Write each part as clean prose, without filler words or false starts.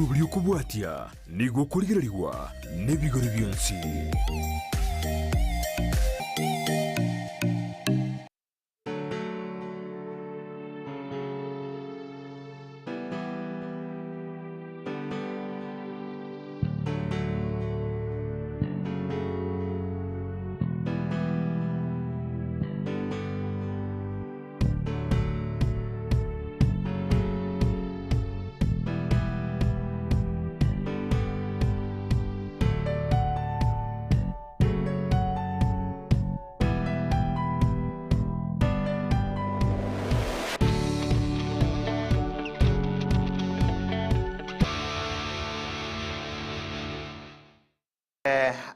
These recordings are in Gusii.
Omoroberi okobwatia nigo okorigererigwa nebigori bionsi.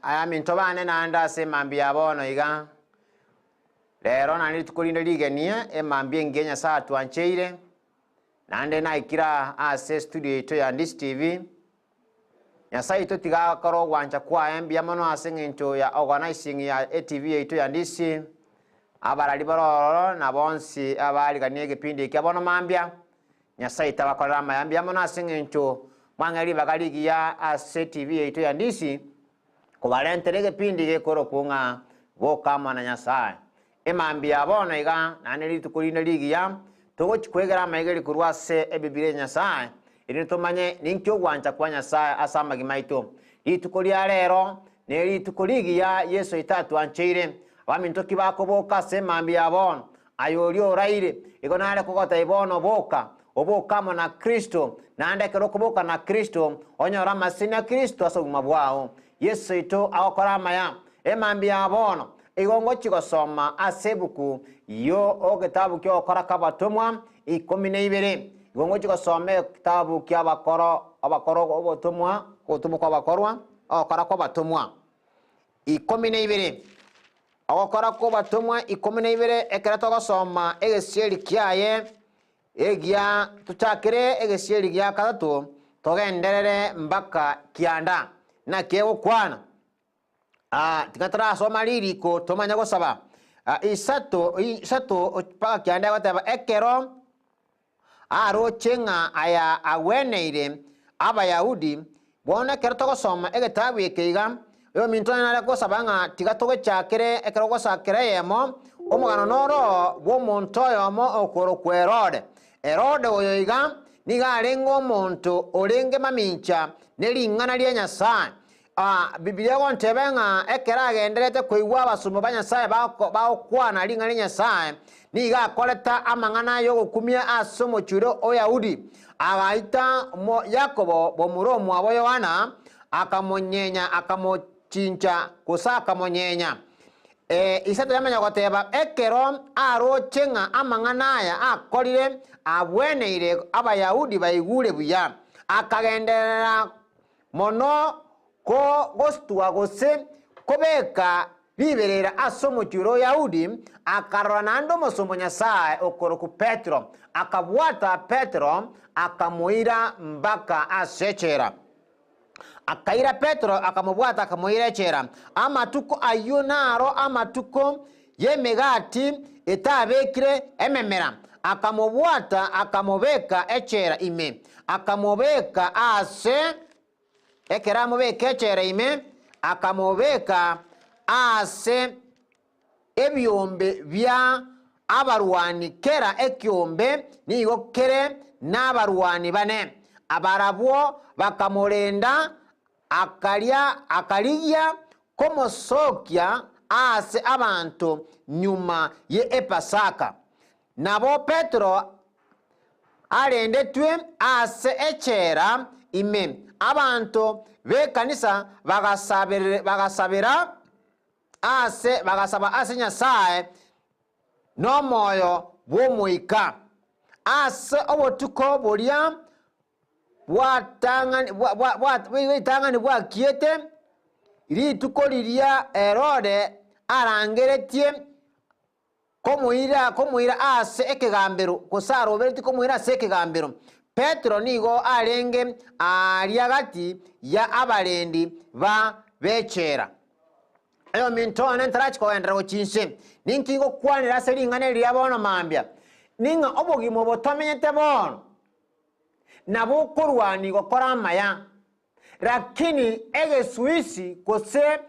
Ayaminto bane naende ase emambia ya bono iga, rero naende rituko rinde rigenie, emambia engiya Nyasae atwancheire, naende naikire aa ase estudio yaito ya Ndisi TV, Nyasae oito tiga akore ogwancha kwaye mbuya mono ase eng'encho ya organizing ya etv yaito ya Ndisi, abarari bare ororo na bonsi abariganie egepindi ekia bono mambia, Nyasae tabakorera amaya mbuya mono ase eng'encho mwang'e ribaga rigiya ase TV yaito ya Ndisi kobarentera egepindi gekorokwo ng'a Boka amo na Nyasae. Emambia ya bono iga naende rituko rinde rigiya togochi kwegera amaegeri korwa ase Ebibilia ya Nyasae erinde tomanye ninki ogwancha kwa Nyasae ase amagima aito. Rituko ria rero nerituko rigiya Yeso oito atwancheire. Abaminto ki bakoboka ase emambia ya bono Aye oria oraire, igo nare kogotebia bono boka, oboke amo na Kristo, naende ekero okoboka na Kristo, onyore amaseseni a Kristo ase obogima bwao. Yeso oito agokora amaya, emambia ya bono, igo ngochia gosoma ase ebuku yo egetabu ki'ogokora kw'abatomwa ikomi na ibere. Igo ngochia gosoma egetabu ki'abakoro abakoro obotomwa ogotomwa kw'abakorwa ogokora kw'abatomwa ikomi na ibere. Ogokora kw'abatomwa ikomi na ibere ekero togosoma egesieri kiaye egia tochakere egesieri gia gatato togenderere mpaka kianda. Naki egokwana? Ah, tiga torasoma ririko tomanye gosaba. Ah, isato isato mpaka kianda egoteba ekero Aroche ng'a aya agweneire Abayahudi. Bono ekero togosoma egetabu eke iga, oyominto onye nare gosaba ng'a tiga togechakere ekero ogosakera eyemo, omogano noro bw'omonto oyomo okorokwa Herode. Herode oyo iga nigo arenge omonto orenge mamincha ne ring'ana ria Nyasae. Aa, Bibilia egontebia ng'a ekero agendererete koigwa abasomba ba Nyasae bagokwana ring'ana ria Nyasae, nigo akorete amang'ana y'ogokumia ase omochie oria o Yahudi. Agaita Yakobo momura omwabo Yohana, akamonyenya, akamochincha, gose akamonyenya. Ee, ise tayamanya goteba, ekero aroche ng'a amang'ana aya akorire abweneire Abayahudi baigure buya, akagenderera Mono kogositwa gose kobeka riberera ase omochie o Yahudi, akarora naende omosomba o Nyasae okorokwa Petero, akabwata Petero, akamoira mpaka ase echela. Akaira Petero, akamobwata, akamoira echela. Amatuko ayio naro amatuko y'emegati etabekire ememera, akamobwata, akamobeka echela ime, akamobeka aase, ekero amobeka echela ime, akamobeka aase ebiombe bia abarwani, kera ekiombe nigo kere nabarwani bane. Barabwo bakamorenda, akaria, akarigia komosokia aase abanto nyuma y'Epasaka. Nabo Petero arendetwe ase echela ime, abanto b'ekanisa bagasabera ase bagasaba ase Nyasae nomoyo bw'Omoika. Ase obotuko boria bw'eritang'ani bwakiete, rituko riria Herode arangeretie komoira komoira ase ekegambero, gose aroberetie komoira ase ekegambero, Petero nigo arenge aaria gati ya abarendi ba b'echela. Oyominto one ntarachi kogenderera gochia inse, ninki ngokwanera ase ring'ana eri ria bono mambia? Ning'a obogima obo tomenyete bono. Nabo okorwania gokora amaya, Rakini egesuisi gose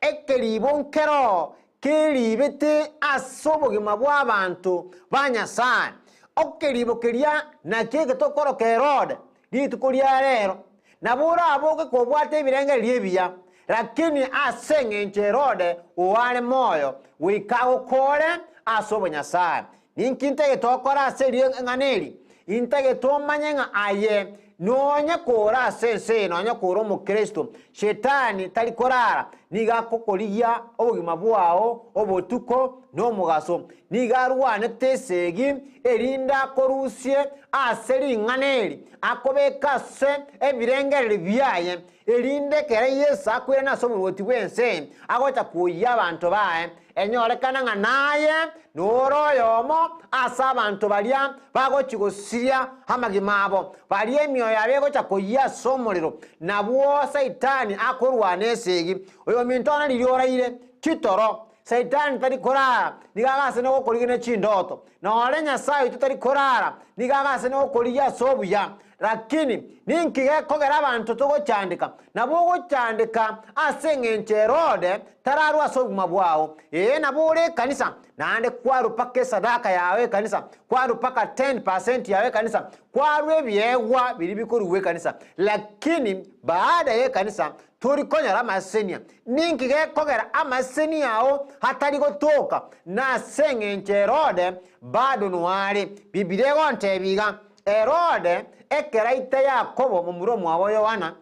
ekeriibo nkeroo keribete ase obogima bw'abanto ba Nyasae. Okeriibo keria nakio egetokoroka Herode rituko ria rero. Nabo oraboke kobwate ebirengererio ebiya, rakini ase engencho Herode oo are moyo goika agokore ase obonyasae. Ninki ntagete okore ase ring'ana eri? Intagete omanye ng'a aye nonye kore ase ense eye, nonye kore omokristo, Shetani tari korara, nigo akokorigia obogima bwao obotuko na omogaso. Nigo arwanete esegi erinde akorusie ase ring'ana eri, akobeke ase ebirengererio biaye, erinde ekero Yeso akoirana ase oboruoti bw'ense eye, agocha koyia abanto baye, Enyorekane ng'a naye nore oyomo ase abanto baria bagochia gosiria amagima abo, baria emioyo yabo egocha koyia ase omorero, nabwo Saitani akorwana esegi. Oyominto one riria oraire chitoro, Saitani tari korara, nigo agase nogokorigia ne chindoto. Nore Nyasae oito tari korara, nigo agase nogokorigia ase obuya. Rakini ninki gekogera abanto togochandeka? Nabo ogochandeka ase engencho Herode tararwe ase obogima bwao. Ee, nabo ore ekanisa, naende kwarwa mpaka esadaka yao ekanisa, kwarwa mpaka 10% yao ekanisa, kwarwa ebiegwa biria bikorugwa ekanisa, lakini baada y'ekanisa tori konyora amasesenia. Ninki gekogera amasesenia ao atari gotoka? Nase engencho Herode bado noare. Bibilia egontebia iga, Herode ekero aita Yakobo momura omwabo Yohana,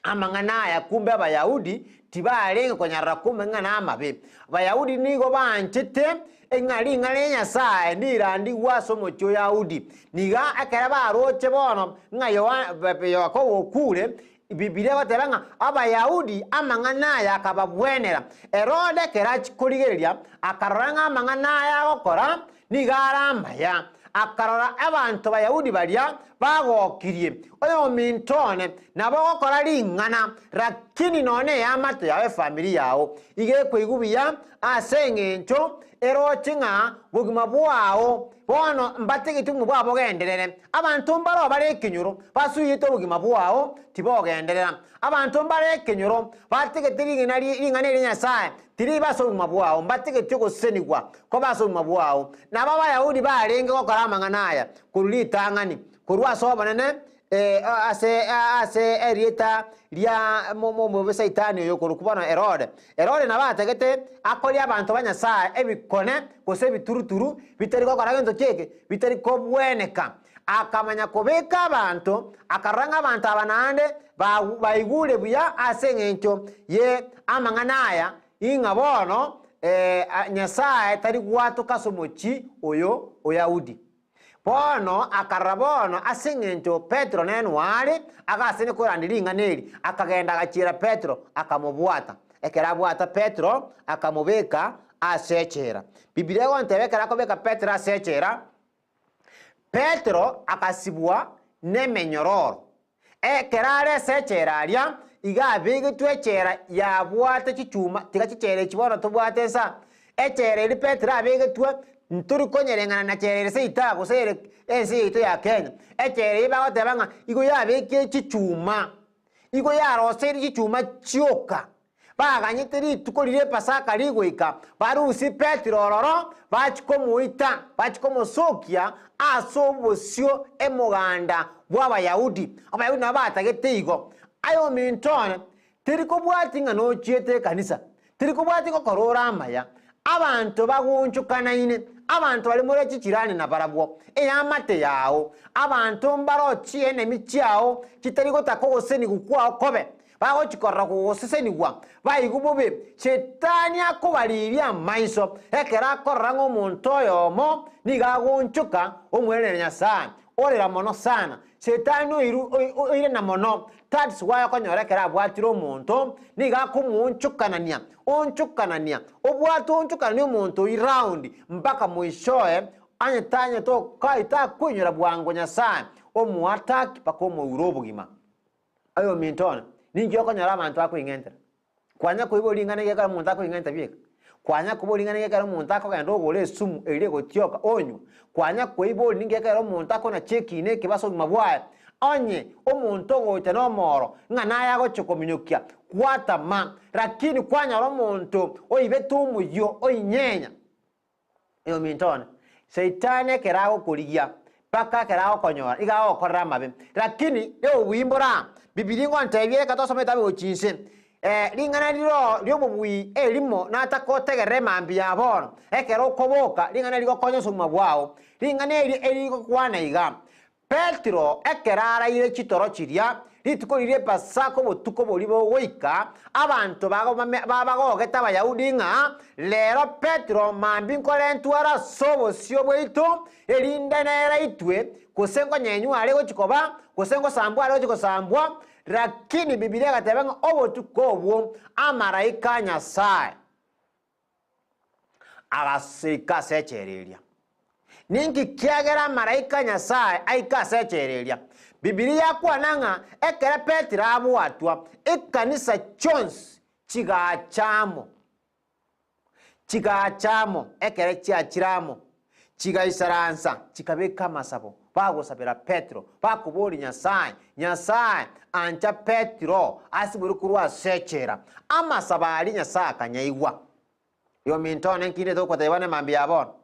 amang'ana aya kumbe Abayahudi tibarenge konyarora komang'ana amabe. Abayahudi nigo banchete ng'a ring'ana ria Nyasae ndirandigwe ase omochie o Yahudi. Nigo ekero baroche bono ng'a Yohana Yakobo okure, Bibilia egoteba ng'a Abayahudi amang'ana aya akababwenera. Herode ekero achia korigereria, akarora ng'a amang'ana aya agokora nigo are amaya. Akarora abanto Bayahudi baria bagokirie, Oyominto one nabo ogokora ring'ana, rakini nonya eamate yao efamiri yao iga ekoigwa buya ase eng'encho eroche ng'a bogima bwao bono mbategeti obogima bwao bogenderere. Abanto mbaroo bare ekenyoro basuyete obogima bwao tibogenderera. Abanto mbare ekenyoro bategete rigena ring'ana eria Nyasae tiriba ase obogima bwao, mbategeti ogosesenigwa koba ase obogima bwao. Nabo Abayahudi barenge gokora amang'ana aya korwa ritang'ani, korwa ase obonene ase ase erieta ria omobe Saitani oyo okorokwa bono Herode. Herode nabo atagete akorie abanto ba Nyasae ebikone gose ebituruturu bitari gokora gento ki eke, bitari kobweneka. Akamanya kobeka abanto, akarora ng'a abanto aba naende baigure buya ase engencho ye amang'ana aya, ing'a bono Nyasae tari gwatoka ase omochie oyo o Yahudi. Bono akarora bono ase engencho Petero nenwe are, agasenia korandia ring'ana eri, akagenda agachiera Petero, akamobwata. Ekero abwata Petero, akamobeka ase echela. Bibilia egontebia ekero akobeka Petero ase echela, Petero akasibwa nemenyororo. Ekero are ase echela aria, iga abegetwe echela yabwate chichuma, tiga chichela echi bono tobwate nsa. Echela eria Petero abegetwe, ntori konyereng'ana na chela ere seito aa gose ere ense yaito ya Kenya. Echela eyio bagoteba ng'a igo yabekire chichuma, igo yaroseirie chichuma chioka. Baganyete rituko riria Epasaka rigoika, barusie Petero ororo, bachie komoita, bachie komosokia ase obosio emoganda bw'Abayahudi. Abayahudi nabo batagete igo. Aye ominto one, teri kobwatia ng'a nochiete ekanisa, teri kobwatia gokora ore amaya. Abanto bagoonchokanaine, abanto baria more chichirani nabarabwo, eamate yao, abanto mbaro chienemi chiao chitari gotaka ogosenigwa kwao kobe, Bagochia korora gogosesenigwa, baigwe bobe. Shetani akobariria amaiso ekero akorora ng'a omonto oyomo nigo agoonchoka omwerenere Nyasae, orera mono sana. Shetani oirana mono, that's why okonyora ekero abwatire omonto, nigo akomoonchokanania, onchokanania, obwate oonchokanania omonto oyio round mpaka mwishowe onye tanyete takoinyora bwango Nyasae, omoattack mpaka omoure obogima. Aye ominto one, ninki okonyora abanto bakoing'entera? Kwanya koigwa ring'ana erio ekero omonto akoing'enta bieka? Kwanya koboria ring'ana erio ekero omonto akogenda ogora esumu eria egotioka onywa? Kwanya koiboria ninki ekero omonto akona chekina ekebe ase obogima bwaye? Onye omonto ogocha nomoro, ng'a naye agochia kominyokia, gwatama, lakini kwanyora omonto oibete omoyio oinyenya. Oyominto one, Saitani ekero agokorigia, mpaka ekero agokonyora, iga agokorera amabe. Lakini obobui mbore aa, Bibilia ingontebia reka tosome etabu gochia inse, ring'ana riro ri'obobui erimo natakotegerera emambia ya bono, ekero okoboka, ring'ana rigokonya ase obogima bwao. Ring'ana eri erigokwana iga, Petero ekero araire chitoro chiria, rituko riria Epasaka obotuko boria bogoika, abanto babagogete Abayahudi ng'a, Rero Petero mambia nkorentwe are ase obosio bwaito, erinde nere aitwe, gose nkonyenywa are gochia koba, gose ngosambwa are gochia gosambwa. Lakini Bibilia egateba ng'a obotuko obwo amaraika a Nyasae agasoika ase echela eria. Ninki kiagera amaraika a Nyasae aike ase echela eria? Bibilia yakwana ng'a ekero Petero abwatwa, ekanisa chionsi chigacha amo, chigacha amo, ekero chiachire amo, chigaisaransa, chikabeka amasabo, bagosabera Petero, bakoboria Nyasae, Nyasae, ancha Petero asibore korwa ase echela. Amasabo aria Nyasae akanyaigwa. Yominto one nkinde togoteba ne mambia ya bono.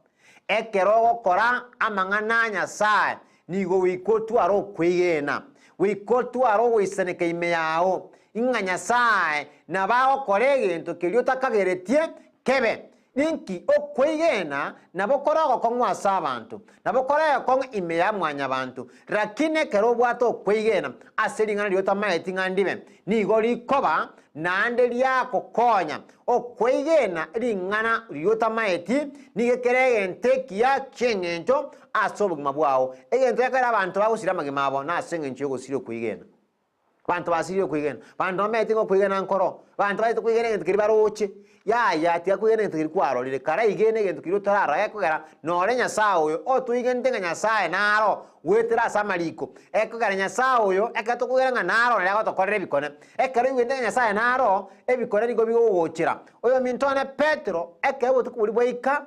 Ekero ogokora amang'ana a Nyasae, nigo goika otware okwegena, goika otware ogoisaneka ime yao, ng'a Nyasae nabo agokora egento keria otakageretie kebe. Ninki okwegena nabo kore ogokong'u ase abanto, nabo kore egekong'u ime ya mwanyabanto, rakini ekero obwate okwegena ase ring'ana riria otamaeti ng'a ndibe, nigo rikoba naende riagokonya. Okwegena ring'ana riria otamaeti nigo ekere egento ekiya ki'engencho ase obogima bwao. Egento gekogera abanto bagosira amagima abo nase engencho y'ogosiria okwegena. Abanto basirire okwegena, abanto bamaete ng'a okwegena nkoro, abanto baete kwegena egento keria baroche, yaya tiga kwegena egento keria kwarorire, karaigene egento keria otararora gekogera nore Nyasaye oyo otoigenete ng'a Nyasaye naro goetera ase amariko, ekogera Nyasaye oyo ekero tokwegena ng'a naro nere agotokorera ebikone. Ekero oigwete ng'a Nyasaye naro, ebikone nigo bigogochera. Oyominto one Petero, ekero obotuko boria bwaika,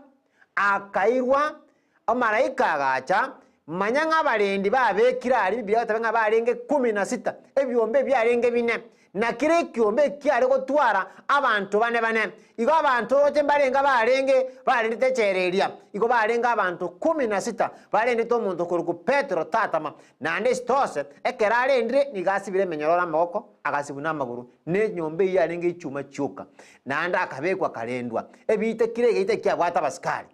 akairwa Omaraika agacha, manya ng'a abarendi babekire aria Biblia egoteba ng'a barenge kumi na sita, ebiombe ebiarenge bine, na kera ekiombe ekiare gotwara abanto bane bane. Igo abanto roche mbarenge abarenge barendete echela eria, igo barenge abanto kumi na sita barendete omonto okorokwa Petero tatama. Naende isitose, ekero arendire nigo asibire emenyororo amaboko, agasibwa namagoro, na enyomba eyio yarenge echuma chioka, naende akabekwa akarendwa. Ebiita kera egeita kiabwate abasikari.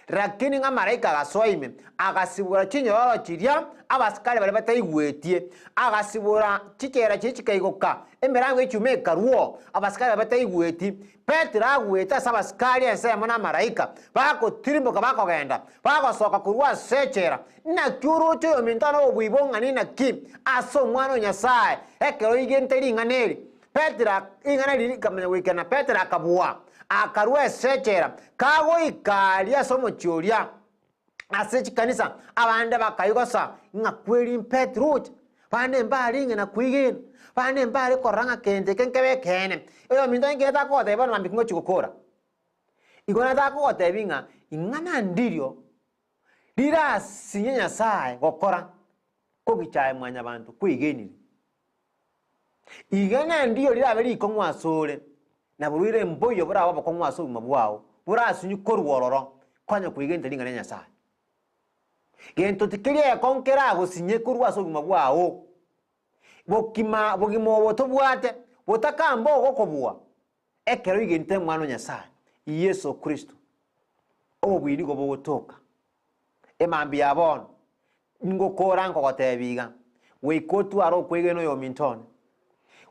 Rakini ng'a malaika agasoa ime, agasibora chinyororo chiria abasikari baria bataigwetie, agasibora chichela chiria chikaigoka, emerango y'echuma ekaruo, abasikari baria bataigweti. Petero agwete ase abasikari ensemo na amalaika, bagotirimboka bakogenda, bagosoka korwa ase echela. Naki oroche oyominto ane obobui bong'ani naki ase Omwana o Nyasae, ekero oigente ring'ana eri? Petero ring'ana riria rikamanya goikera, Petero akabua, akarua ase echela, kagoika aria ase omochie oria, ase chikanisa, abande bakaigosa ng'a kweri Petero ocha, bande mbarenge na kwegena, bande mbare korora ng'a kento eke nkebe ekeene. Oyominto inki atakogotebia bono mambia ngochia gokora? Igo natakogotebia ng'a ing'ana ndirio rirasinye Nyasaye gokora kogichaye mwanyabanto kwegenire. Igena ndiyo rirabe rikong'u asore, na borwaire mboiyo borabe obokong'u ase obogima bwao, borasinyu korwa ororo, konya kwegenta ring'ana ria Nyasae. Gento tikeri egekong'u keragosinye korwa ase obogima bwao. Bokima bogima obo tobwate, botakamba ogokobua, ekero oigente Omwana o Nyasae, Yeso Kristo, obobui nigo bogotoka. Emambia ya bono, Ngokora nkogotebia iga, goika otware okwegena oyominto one.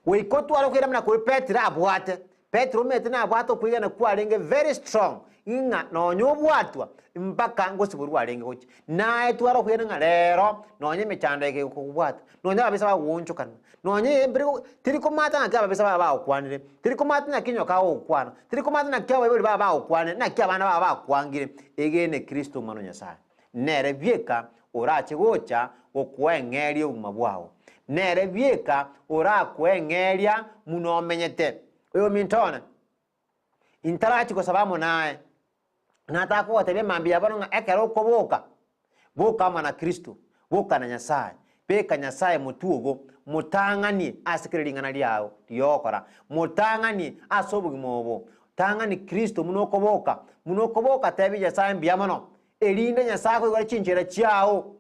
Goika otware okwegena buna koria Petero abwate. Petero omanyete nabwate okwegena kwarenge very strong, ng'a nonya obwatwa mpaka ngosiborwa arenge gochia. Naye twara okwegena ng'a rero nonya emechando eke egokobwata, nonya ababisa bagoonchokana, nonya mbere teri komata ng'aki ababisa baba bagokwanire, teri komata naki nyoka agogokwana, teri komata naki abaibori baba bagokwanire, naki abana baba bakwangire, egene Kristo Omwana o Nyasaye. Nere bieka orache gocha gokoeng'eria obogima bwao, nere bieka orakoeng'eria buna omenyete. Oyominto one, intarachi gosaba amo naye, natakogotebia mambia bono ng'a ekero okoboka, boka amo na Kristo, boka na Nyasae. Beka Nyasae motwe ogo, motang'anie ase kera ring'ana riao ri'ogokora, motang'anie ase obogima obo. Tang'ani Kristo buna okoboka, buna okoboka tebia Nyasae mbuya mono, erinde Nyasae akoigore chinchera chiao.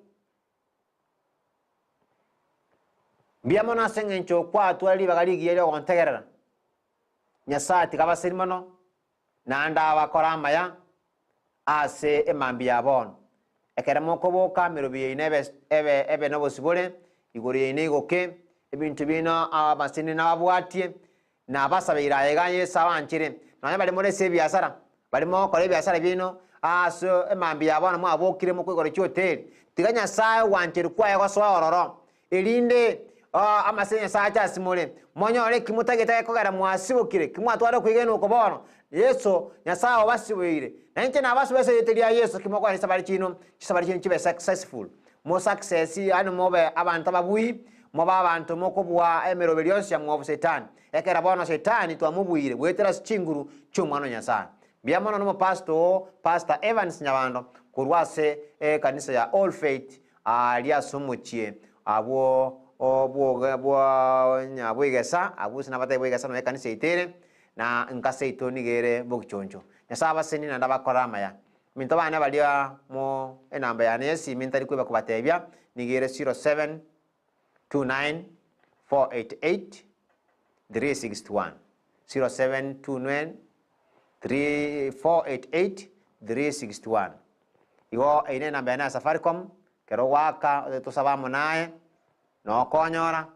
Mbuya mono ase eng'encho kwatware ribaga rigiya ri'ogontegerera. Nyasae tiga abaseri mono, naende abakore amaya ase emambia ya bono. Ekero mokoboka emerobio yaino ebe ebe ebe nobosibore, igoro yaino igoke, ebinto biaino abamasini nababwatie, na abasabeire aye iga Yeso abanchere. Nonya baria more ase ebiasara, baria mogokora ebiasara biaino ase emambia ya bono mwabokire mokoigora chihoteli, tiga Nyasae ogwancherwa kwaye gosoa ororo, Erinde amase a Nyasae ache asimore, monyore eki motagete gekogera mwasibokire, ki mwatwara okwegena oko bono. Yeso, Nyasae obasiboire, na inche nabasiboire ase erieta ria Yeso, ki mokogenda chisabari chiino, chisabari chiino chibe successful, mo success, yaani mobe abanto ababui, mobe abanto mokobua emeroberio yonsi ya mwobu Shetani. Ekero bono Shetani twamobuire goetera ase chinguru chi'Omwana o Nyasae. Mbuya mono nomopastor oo, Pastor Evans Nyabando, korwa ase ekanisa ya All Faith Aaria ase omochie abwo bw'Igesa, abwo gose nabatebie bw'Igesa nonya ekanisa yaito ere, na nka seito nigo ere bogichoncho. Nyasae abasenie naende abakorere amaya. Minto bane baria mo enamba yane y'esimi ntari kweba kobatebia, nigo ere 0729 488 361, 0729 488 361. Igo eyio nenamba yane ya Safaricom, ekero ogoaka ote tosabe amo naye, nokonyora,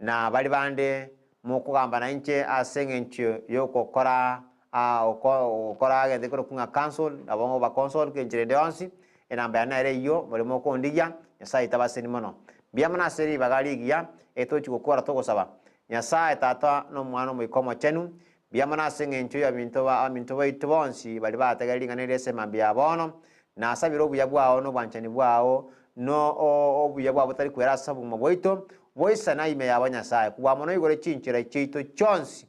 na baria bande mokogamba nainche ase eng'encho yogokora gokora egento gekorokwa ng'a counsel, nabo ngoba consult enchera ende yonsi, enamba yane nere eyio, baria mokondigia, Nyasaye tabaseni mono. Mbuya mono ase ribaga rigiya, etochi gokora togosaba. Nyasaye Tata na Omwana Omoika Omochenu, Mbuya mono ase engencho y'abaminto abaminto baito bonsi baria bategerire ring'ana eri ase mambia ya bono, nasabire obuya bwao na obwanchani bwao, na obuya bwao botari kwera ase obogima bwaito, boisane ime yabo Nyasae, kobua mono igoro chinchera chiaito chionsi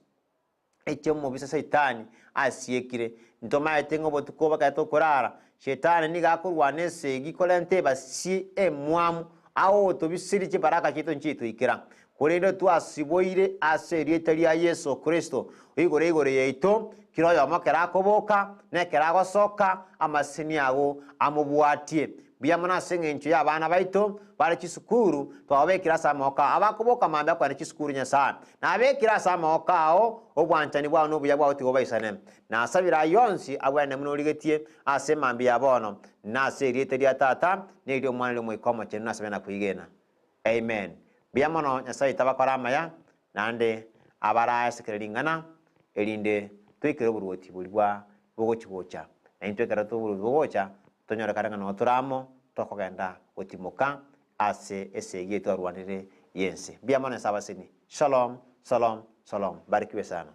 echi'omobisa Saitani asiekire. Ntomaete ng'a obotuko obo ekero tokorara, Shetani nigo akorwana esegi korenta ebasi emwamu agotobisirie chibaraka chiaito nchitoikera. Korende twasiboire ase erieta ria Yeso Kristo, oigure igoro yaito, kera oyomo ekero akoboka, na ekero agosoka, amaseseni ago amobwatie. Mbuya mono ase engencho y'abana baito bare chisukuru, twababekire ase amaboko ao. Abakoboka mambia kogenda chisukuru Nyasae, nabekire ase amaboko ao, obwanchani bwao na obuya bwao tiga obaisane. Nasabire ayio onsi abwenerete buna origetie ase mambia ya bono, na ase erieta ria Tata, na eri'Omwana, na eri'Omoika Omochenu nasabe na kwegena. Amen. Mbuya mono Nyasae oito abakore amaya, naende abarae ase kera ring'ana, erinde toikere oboruoti boria bwa bogochi gocha. Na intwe ekero oboruoti bogocha, tonyorekane ng'a noo tore amo, tokogenda gotimoka ase esegi eye twarwanire y'ense. Mbuya mono Nyasae abasenie. Shalom, shalom, shalom. Barikiwe sana.